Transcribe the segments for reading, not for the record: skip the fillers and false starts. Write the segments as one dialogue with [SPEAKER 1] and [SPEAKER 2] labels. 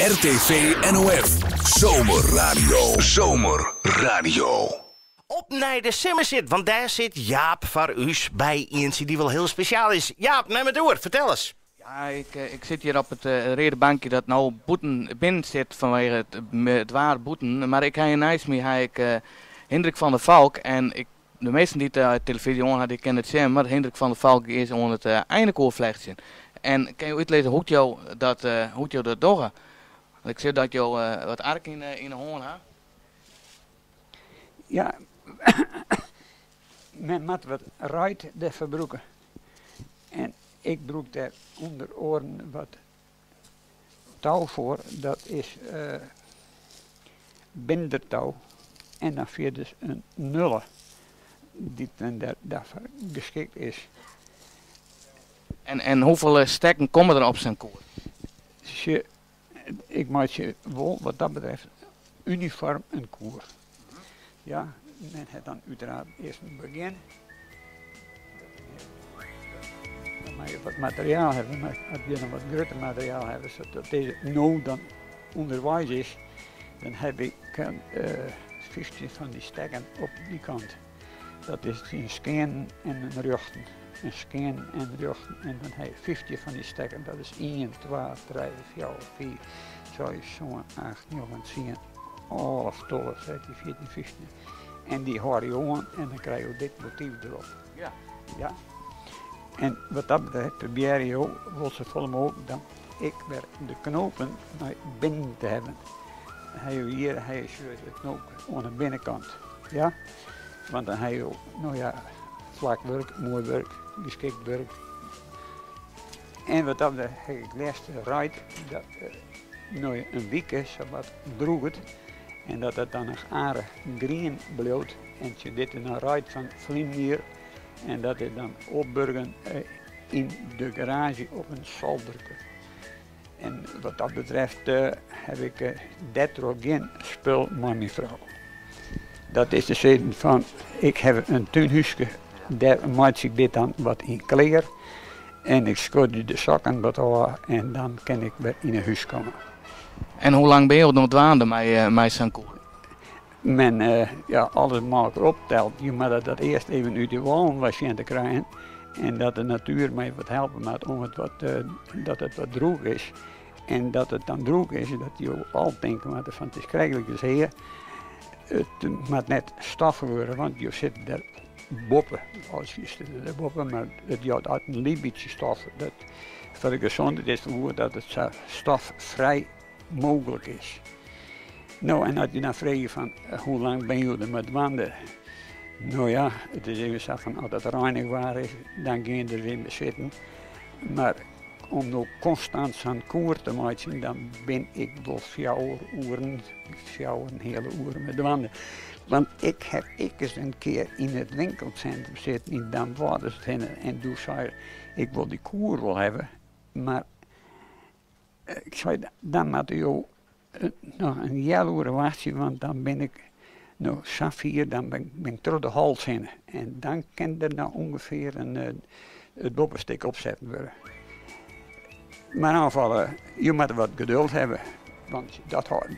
[SPEAKER 1] RTV NOF Zomerradio. Zomerradio.
[SPEAKER 2] Op nei de simmersit, want dêr sit Jaap foar ús by ientsje dy't wol hiel spesjaal is. Jaap, nim it oer, fertel ris.
[SPEAKER 3] Ja, ik, ik sit hjir op it reade bankje dat no bûten binnen sit fanwege it, it waar bûten. Mar ik ha hjir neist my ha ik Hindrik van der Valk en ik, de measten dy't de telefyzje oan ha, dy kinne it sjen, mar Hindrik van der Valk is oan it einekoarflechtsjen. En kinne jo útlizze hoe't jo dat, hoe't jo dat dogge? Want ik sjoch dat jo wat ark yn 'e hân ha.
[SPEAKER 4] Ja, men moat wat reid dêrfoar brûke. En ik brûk dêr ûnder oaren wat tou foar, dat is bindertou en dan fierders in nulle dy't dan dêrfoar geskikt is.
[SPEAKER 3] En hoefolle stekken komme der op sa'n koer?
[SPEAKER 4] Sjoch, ik meitsje wol wat dat betreft unifoarm in koer. Ja, men hat dan úteraard earst in begjin. Dan moatte je wat materiaal hawwe, mar as je dan wat grutter materiaal hawwe, sadat dizze no dan ûnderweis is, dan haw ik 15 fan dy stekken op dy kant. Dat is in skeanen en in rjochten. In skeanen en rjochten en dan ha je 15 fan dy stekken. Dat is ien, twa, trije, fjouwer, fiif, seis, sân, acht, njoggen, tsien, 11, 12, 13, 14, 15. En dy hâlde je oan en dan krije jo dit motyf derop.
[SPEAKER 3] Ja.
[SPEAKER 4] Ja. En wat dat betreft probearje jo wol safolle mooglik dan ek wer de knopen nei binnen te hawwen. Ha jo hjir, ha jo de knoop oan de binnenkant. Ja. Want dan ha jo, no ja, flak wurk, moai wurk, geskikt wurk. En wat dat betreft ha ik lêst reid dat no in wike sawat drûget en dat it dan noch aardich grien bliuwt. En tsjin dit is dan reid fan ferline jier en dat is dan opburgen yn de garaazje op in solderke. En wat dat betreft haw ik dêrtroch gjin spul mei myn frou. Dat is de sizzen fan, ik haw in túnhúske, dêr meitsje ik dit dan wat yn klear. En ik skuorje de sokken wat ôf en dan kin ik wer yn 'e hús komme.
[SPEAKER 3] En hoe lang binne jo no dwaande mei sa'n koer?
[SPEAKER 4] Men, ja, alles mei elkoar optelt. Je moatte dat earst even út de wâlen wei sjen te krijen. En dat de natuer my wat helpe moat om it wat, dat it wat droech is. En dat it dan droech is, dat jo al tinke moatte fan it is krekt as hea. It moat net stoffich wurde, want jo sitte der boppe. As je sitte der boppe, mar it jout altyd in lyts bytsje stof. Dat foar de gezondheid is it goed dat it sa stoffrij mooglik is. No, en as je dan freegje fan hoe lang binne jo der mei dwaande? No ja, it is even sa fan as it reinich waar is, dan gean je der wer mei sitten. Mar om no konstant sa'n koer te meitsjen, dan bin ik wol fjouwer oeren, fjouwer en heale oere mei dwaande. Want ik ha ek ris in kear yn it winkelsintrum sitten yn Damwâlders hinne en doe sei er, ik wol dy koer wol hawwe, mar ik sei, dan moatte jo noch in healoere wachtsje, want dan bin ik no safier, dan bin ik troch de hals hinne. En dan kin der no ûngefear in, it boppestik opsetten wurde. Mar yn alle gefallen, jo moatte wat geduld hawwe, want dat hâldt,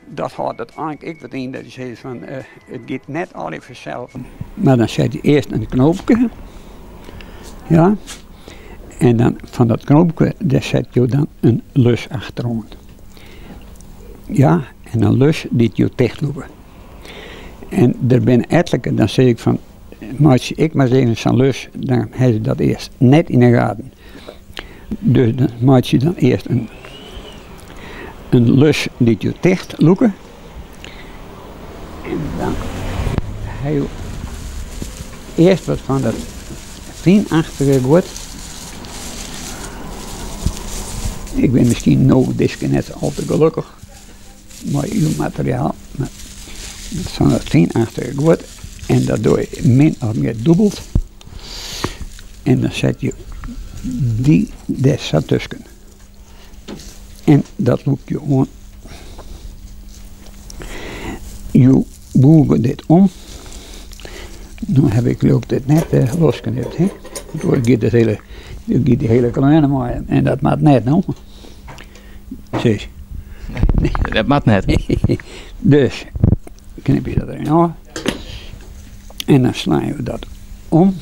[SPEAKER 4] dat hâldt it eigentlik ek wat yn dat je sizze fan it giet net allegear fansels. Mar dan set je earst in knoopke, ja, en dan fan dat knoopke dêr set jo dan in lus achteroan. Ja, en in lus dy't jo tichtlûke. En der binne etlike, dan sis ik fan meitsje ik mar ris even sa'n lus, dan ha se dat earst net yn 'e gaten. Dus dan meitsje je dan earst in, in lus dy't jo tichtlûke. En dan ha jo earst wat fan dat fynachtige guod. Ik bin miskien no diskear net al te gelokkich mei jo materiaal, mar fan dat fynachtige guod en dat doch je min of mear dûbeld. En dan set je dy der sa tusken. En dat lûkt je oan. Jo bûge dit om. No haw ik leau ik dit net losknipt, hè. Want oars giet it hiele, giet dy hiele kleune mei en dat moat net no. Sis.
[SPEAKER 3] Dat moat net.
[SPEAKER 4] Dus knip je dat erin ôf. En dan slaan we dat om.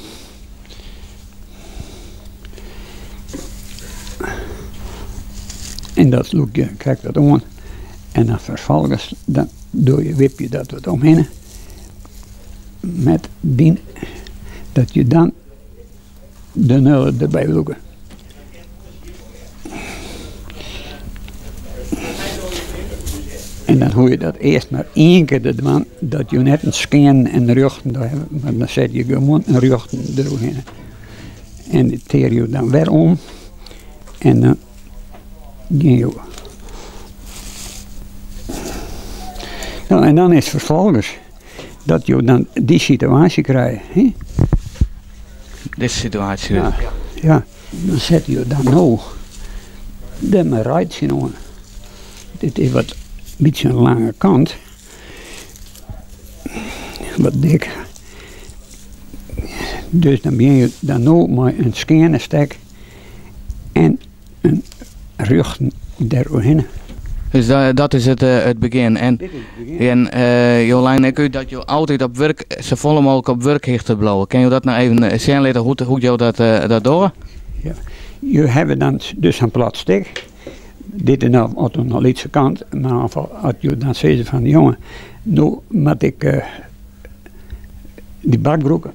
[SPEAKER 4] En dat lûk je krekt wat oan. En dan ferfolgens dan doe je, wip je dat wat omhinne. Met dyn, dat je dan de nulle derby lûke. En dan hoech je dat earst mar ien kear te dwaan, dat je net in skean en rjochten hawwe, mar dan set je gewoan in rjochten deroerhinne. En dit tear je dan wer om en dan gean jo. No, en dan is ferfolgens dat jo dan dy situaasje krije. Hè?
[SPEAKER 3] Dizze situaasje.
[SPEAKER 4] Ja, ja. Dan sette jo dan no der mar reid tsjinoan. Dit is wat in bytsje in lange kant. Wat dik. Dus dan begjin je dan no mei in skeane stek en in rjochten deroerhinne.
[SPEAKER 3] Dus dat is it begjin. En, en jo leine ek út dat jo altyd op wurk, safolle mooglik op wurkhichte bliuwe. Kinne jo dat noch even sjen litte, hoe't jo dat dogge?
[SPEAKER 4] Ja, jo hawwe dan dus sa'n plat stik. Dit is noch wat oan de lytse kant, mar as jo dan sizze fan jonge, no moat ik dy bak brûke.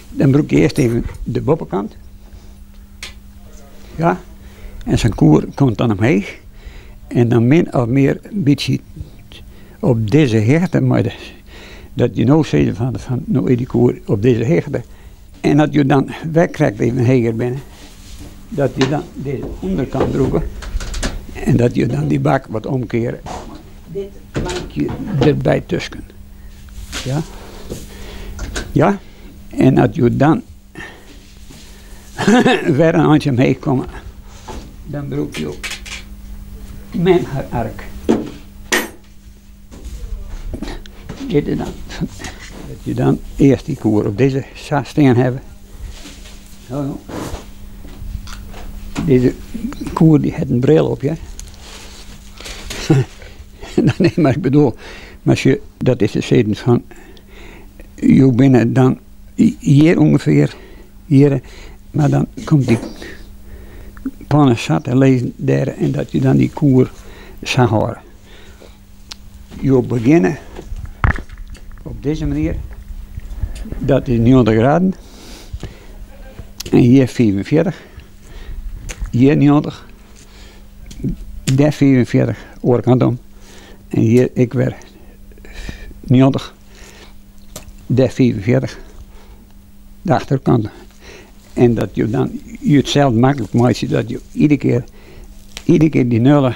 [SPEAKER 4] Dan brûk je earst even de boppekant. Ja. En sa'n koer komt dan omheech. En dan min of mear in bytsje op dizze hichte, mei de, dat je no sizze fan no is dy koer op dizze hichte. En dat je dan wer krekt even heger binne, dat je dan dizze ûnderkant brûke en dat je dan dy bak wat omkeare. Dit plankje derby tusken. Ja. Ja. En as jo dan wer in eintsje omheech komme, dan brûke jo mem har ark. Dit is dan, dat je dan earst dy koer op dizze sa stean hawwe. Dizze koer dy hat in bril op, ja. Nee, mar ik bedoel, mar sjoch, dat is de seden fan, jo binne dan hjir ûngefear, hjir, mar dan komt dy panne sa te lizzen dêr en dat je dan dy koer sa hâlde. Jo begjinne op dizze manier, dat is 90 graden en hjir 45, hjir 90. Dêr 45, oare kant om. En hjir ek wer 90. Dêr 45, de achterkant. En dat jo dan je it sels maklik meitsje dat jo iedere kear dy nulle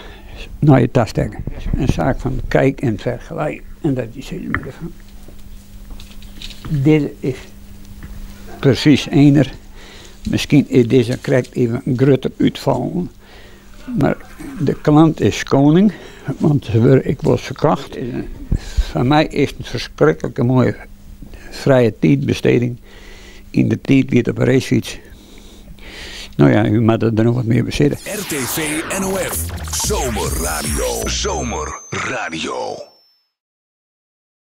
[SPEAKER 4] nei je ta stekke. In saak fan kijk en fergelijk. En dat je sizze moatte fan dizze is presys ener. Miskien is dizze krekt even grutter útfallen, mar de klant is koning, want se wurde ek wolris ferkocht. Foar my is it in ferskriklike moaie frije tiidbesteding. Yn de tiid wie it op 'e racefyts. No ja, u moat der noch wat mear besitte.
[SPEAKER 1] RTV NOF Zomerradio. Zomerradio.